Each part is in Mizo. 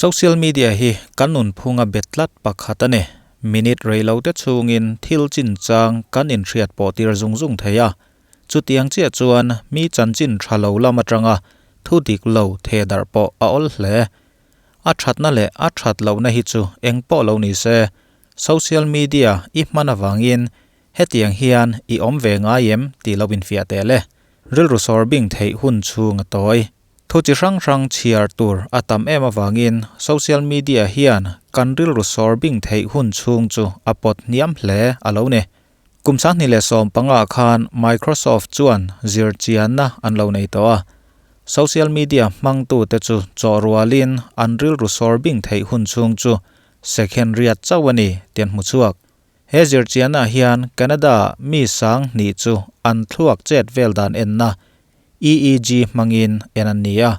Social media hi kan nunphunga bet tlat pakhat a ni. Minute rei lo te chhungin thil chinchang kan inhriat pawh tir zung zung thei a. Chutiang chiah chuan mi chanchin tha lo lam atanga thu dik lo theh darh pawh a awl hle. A thatna leh a that lohna hi chu eng pawh lo ni se, social media i hman avangin hetiang hian i awm ve ngai em tih lo infiah teh le. Rilru sawr bing theih hun chhung a tawi. Thu chi hrang hrang chhiar tur a tam em avangin social media hian kan rilru sawr bing theih hun chhung chu a pawt hniam hle a lo ni. Kum 2015 khan Microsoft chuan zirchianna an lo nei tawh a. Social media hmangtute chu chawh rualin an rilru sawr bing theih hun chhung chu second riat chauh a ni tih an hmu chhuak. He zirchiannaah hian Canada mi 2000 chu an thluak chet vel dan enna EEG hmangin en an ni a.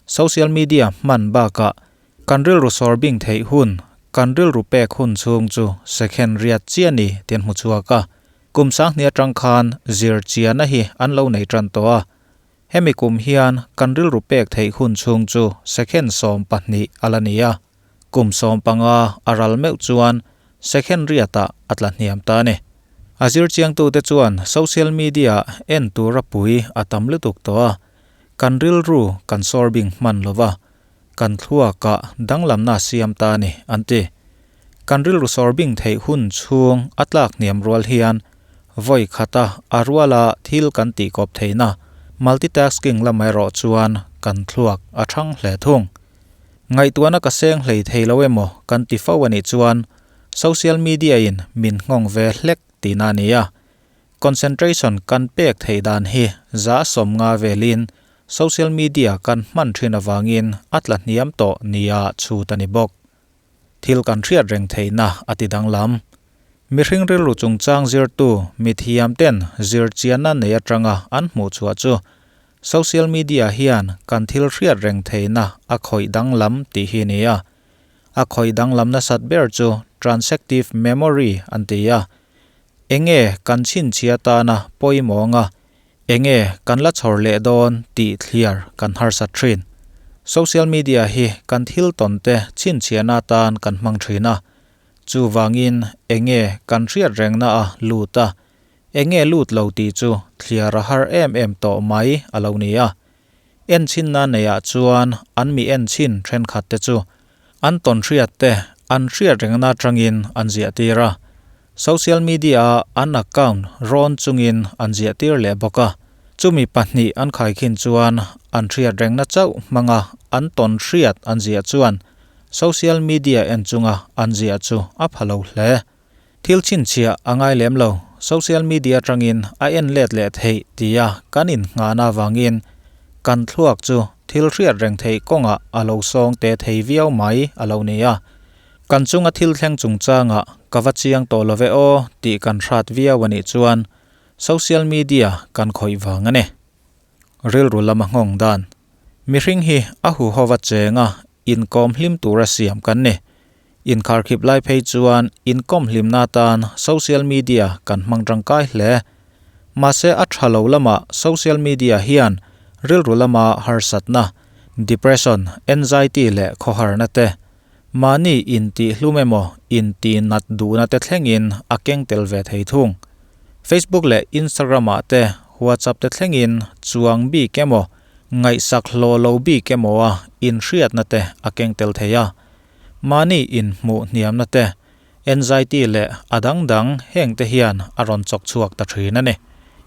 Social media hman bakah kan rilru sawr bing theih hun, kan rilru pek hun chhung chu second riat chiah a ni tih an hmu chhuak a. Kum 2000 atang khan zirchianna hi an lo nei tan tawh a. Hemi kum hian kan rilru pek theih hun chhung chu second 12 a la ni a. Kum 15 a ral meuh chuan second riatah a tla hniam ta a ni. A zirchiangtute chuan social media en tura pui a tam lutuk tawh a, kan rilru kan sawr bing hman lo va, kan thluakah danglamna a siam ta a ni, an ti. Kan rilru sawr bing theih hun chhung a tlak hniam rual hian vawi khata a ruala thil kan tih kawp theihna multitasking lamah erawh chuan kan thluak a thang hle thung. Ngaihtuahna ka seng hlei thei lo emaw kan ti fo a nih chuan social media in min nghawng ve hlek tihna a ni a. Concentration kan pek theih dan hi 50% velin social media kan hman thin avangin a tla hniam tawh nia chhut a ni bawk. Thil kan hriat reng theihna a ti danglam. Mihring rilru chungchang zirtu mithiam ten zirchianna nei atanga an hmuh chhuah chu social media hian kan thil hriat reng theihna a khawih danglam tih hi a ni a. A khawih danglam nasat ber chu transactive memory an ti a. Enge kan chhinchhia tana pawimawh anga enge kan la chhawr leh dawn tih thliar kan harsat thin. Social media hi kan thil tawn te chhinchhiahna atan kan hmang thin a. Chuvangin enge kan hriat rengna a lut a, enge lut lo tih chu thliar a har em em tawh mai a lo ni a. Enchhinna neiah chuan an mi enchhin thenkhat te chu an tawn hriat te an hriat rengna atangin an ziah tir a. Social media a an account rawn chungin an ziah tir leh bawk a. Chumi pahnih an khaikhin chuan an hriat rengna chauh hmanga an tawn hriat an ziah chuan social media en chunga an ziah chu a pha lo hle. Thil chhinchhiah a ngai lem lo, social media atangin a en let leh theih tia kan innghahna avangin kan thluak chu thil hriat reng theih kawngah a lo sawng te thei viau mai a lo ni a. Kan chunga thil thleng chungchangah ka va chiang tawh lo ve aw tih kan hrat viau a nih chuan social media kan khawih vang a ni. Rilru lama nghawng dan. Mihring hi a huhova chenga inkawm hlim tura siam kan ni. Inkharkhip lai phei chuan inkawm hlimna atan social media kan hmang tangkai hle. Mahse a tha lo lamah social media hian rilru lama harsatna, depression, anxiety leh khawharna te, mahni intihhlum emaw intihnat duhna te thlengin a keng tel ve thei thung. Facebook leh Instagram ah te WhatsApp te thlengin chuang bik emaw ngaihsak hlawh lo bik emaw a inhriatna te a keng tel thei a. Mahni inhmuh hniamna te, anxiety leh a dang dang heng te hian a rawn chawk chhuak ta thin a ni.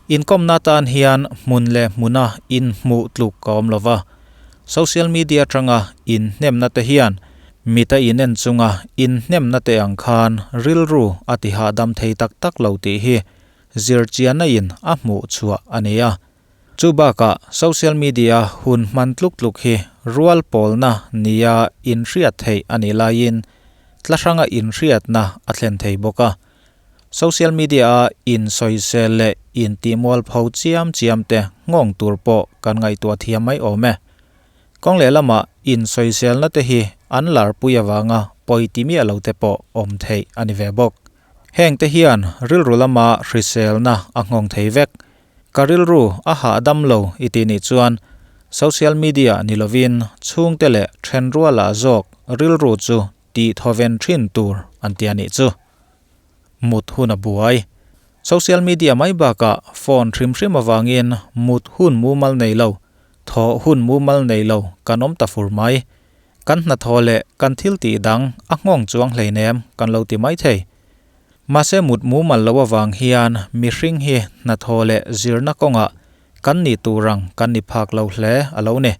Inkawmna atan hian hmun leh hmuna inhmuh tluk a awm lova, social media atanga inhnemna te hian mita inen chunga inhnemna te ang khan rilru a ti hahdam thei tak tak lo tih hi zirchianna in a hmuh chhuah a ni a. Chu bakah social media hun hman tluk tluk hi rual pawlna nia inhriat theih a nih laiin tla hranga inhriatna a thlen thei bawk a. Social media-a insawisel leh intihmualpho chiam chiam te nghawng tur pawh kan ngaihtuah thiam mai awm e. Kawng lehlamah insawiselna te hi an larpui avanga pawi ti miah lo te pawh awm theih a ni ve bawk. Heng te hian rilru lama hriselna a nghawng thei vek. Ka rilru a hahdam lo i tih nih chuan Social media ni lovin chhungte leh thenrualah zawk rilru chu tih thawven thin tur an ti a nih chu. Mut hun a buai. Social media mai bakah phone hrim hrim avangin mut hun mumal nei lo, thawh hun mumal nei lo kan awm ta fur mai. Kan hnathawh leh kan thil tih dang a nghawng chuang hleinem kan lo ti mai thei. Mahse mut mumal lo avang hian mihring hi hnathawh leh zirna kawngah kan nih tur ang kan ni phak lo hle a lo ni.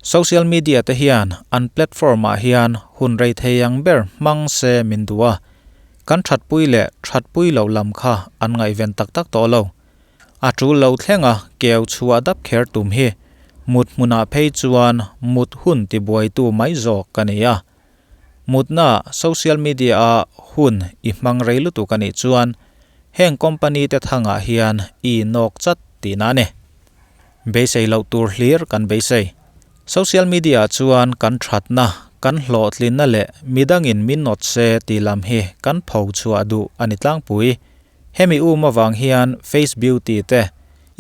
Social media te hian an platform ah hian hun rei thei ang ber hmang se min duh a, kan thatpui leh thatpui loh lam kha an ngaihven tak tak tawh lo. A tul lo thlenga keu chhuah dap kher tum hi mut hmunah phei chuan mut hun tibuaitu mai zawk ka ni a. Mutna social media a hun i hmang rei lutuk a nih chuan heng company te thangah hian i nawk chat tihna a ni. Beisei loh tur hlir kan beisei. Social media ah chuan kan thatna, kan hlawhtlinna leh midangin min nawt se tih lam hi kan pho chhuah duh a ni tlangpui. Hemi um avang hian face beauty te,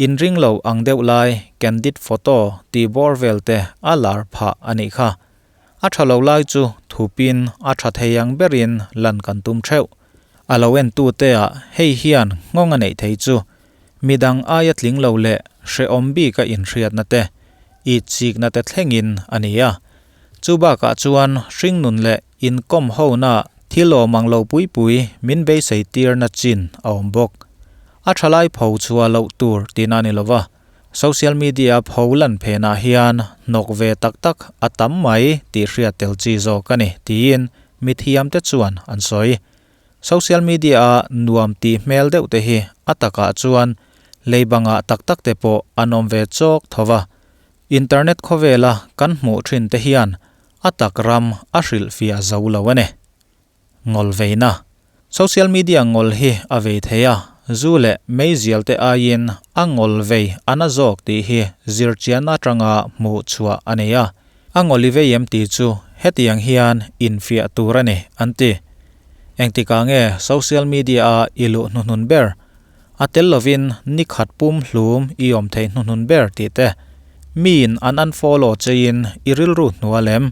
inring lo ang deuh lai candid photo tih bawr vel te a lar phah a nih kha. A tha lo lai chu thupin a tha thei ang berin lan kan tum theuh. A lo entute ah hei hian nghawng a neih thei chu midang aia tling lo leh hrehawm bika inhriatna te, itsikna te thlengin a ni a. Chu bakah chuan hringnun leh inkawm hona thil awm ang lo pui pui min beisei tirna chin a awm bawk. A thalai pho chhuah loh tur tihna a ni lova, social media pho lan phenah hian hnawk ve tak tak a tam mai tih hriat tel chi zawk a ni tiin mithiamte chuan an sawi. Social media a nuam tih hmel deuh te hi a takah chuan lei bangah tak tak te pawh an awm ve chawk tho va. Internet khawvela kan hmuh thin te hian a tak ram a hrilhfiah zo lo a ni. Ngawl veina. Social media ngawl hi a vei thei a, zu leh meizial te aiin a ngawl vei a na zawk tih hi zirchian atanga hmuh chhuah a nei a. A ngawli vei em tih chu hetiang hian infiah tur a ni, an ti. Engtikah nge social media-a i luh hnuhnun ber? A tel lovin ni khat pum hlum i awm theih hnuhnun ber tih te. Miin an unfollow cheiin i rilru hnual em?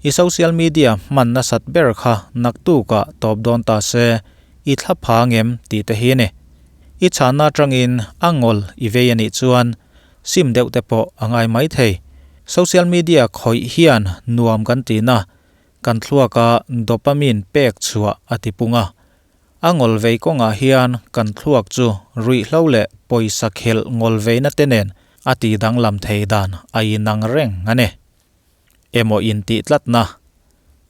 I social media hman nasat ber kha naktukah tawp dawn ta se, i thla phang em tih te hi a ni. I chhanna atangin a ngawl i vei a nih chuan Sim deuh te pawh a ngai mai thei. Social media khawih hian nuam kan ti na, kan thluaka dopamine pek chhuah a ti pung a. A ngawl vei kawngah hian kan thluak chu ruihhlo leh pawisa khelh ngawl veina te nen a ti danglam thei dan a inang reng a ni. Emaw intih tlatna.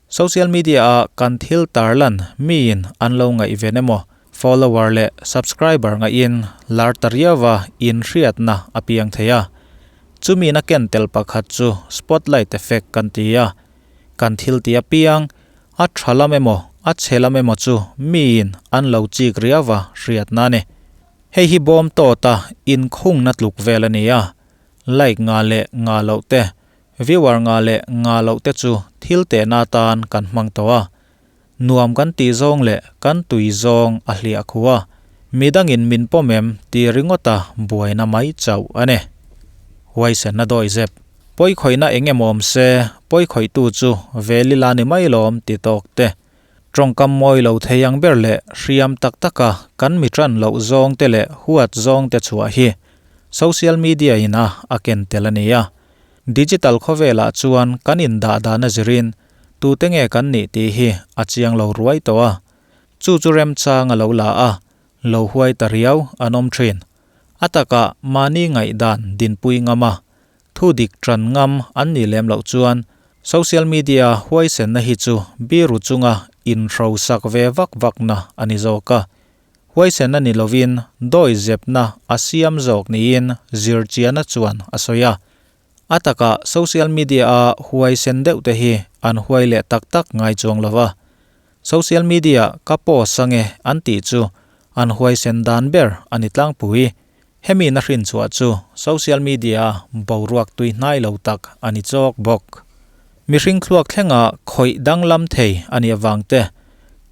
Social media a kan thil tarlan miin an lo ngaihven emaw follower leh subscriber ngaihin lar ta riauva inhriatna a piang thei a. Chumi na ken tel pakhat chu spotlight effect kan ti a. Kan thil tih apiang a tha lam emaw a chhe lam emaw chu miin an lo chik riauva hriatna a ni. Hei hi bawm tawta inkhungna tluk vel a ni a. Like nga leh nga loh te, viewer nga leh nga loh te chu thil tehna atan kan hmang tawh a. Nuam kan tih zawng leh kan tui zawng a hliah khu a, midangin min pawm em tih ringawta buaina mai chauh a ni. Huaisenna dawi zep. Pawikhawihna eng emaw awm se, pawikhawihtu chu velila ni mai lawm ti tawk te. Tawngkam mawi lo thei ang ber leh hriam tak taka kan mi tan loh zawng te leh huat zawng te chhuah hi social media in a a ken tel a ni a. Digital khawvelah chuan kan indah dan a zirin tute nge kan nih tih hi a chiang lo ruai tawh a. Chu chu remchang a lo la a, lo huai ta riau an awm thin. A takah mahni ngaihdan dinpui ngam a, Thu dik ṭan ngam an nih lem loh chuan social media huaisenna hi chu biru chunga inhrosak ve vak vakna a ni zawk a. Huaisenna ni lovin dawi zepna a siam zawk niin zirchiana chuan a sawi a. A takah social media-a huaisen deuhte hi an huai leh tak tak ngai chuang lo va. Social media ka post ange an tih chu an huaisen dan ber a ni tlangpui. Hemi na hrin chhuah chu social media boruak tui hnai lo tak a ni chawk bawk. Mihring thluak thlenga khawih danglam thei a nih avang te,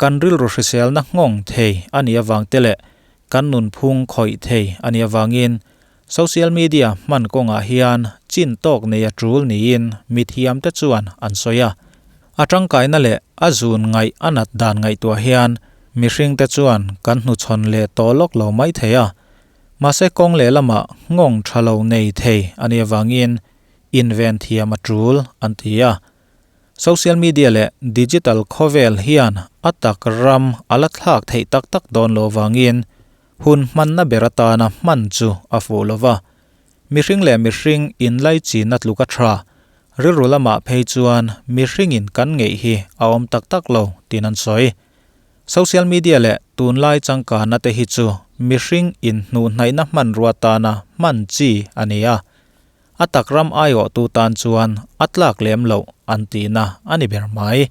kan rilru hriselna nghawng thei a nih avang te leh kan nunphung khawih thei a nih avangin Social media hman kawngah hian chin tawk nei a tul niin mithiamte chuan an sawi a. A tangkaina leh a zun ngaih a nat dan ngaihtuah hian mihringte chuan kan hnuchhawn leh tawh lawk lo mai thei a. Mahse kawng lehlamah nghawng tha lo nei thei a nih avangin inven thiam a tul an ti a. Social media leh digital khawvel hian a tak ram a la thlak theih tak tak dawn lo avangin hun hmanna ber atana hman chu a fuh lo va. Mihring leh mihring inlaichinna tluk a tha. Rilru lamah phei chuan mihringin kan ngeih hi a awm tak tak lo tiin an sawi. Social media leh tunlai changkanna te hi chu mihring inhnuhhnaihna hmanrua tana hman chi a ni a. A tak ram aiawhtu tan chuan a tlak lem loh an tihna a ni ber mai.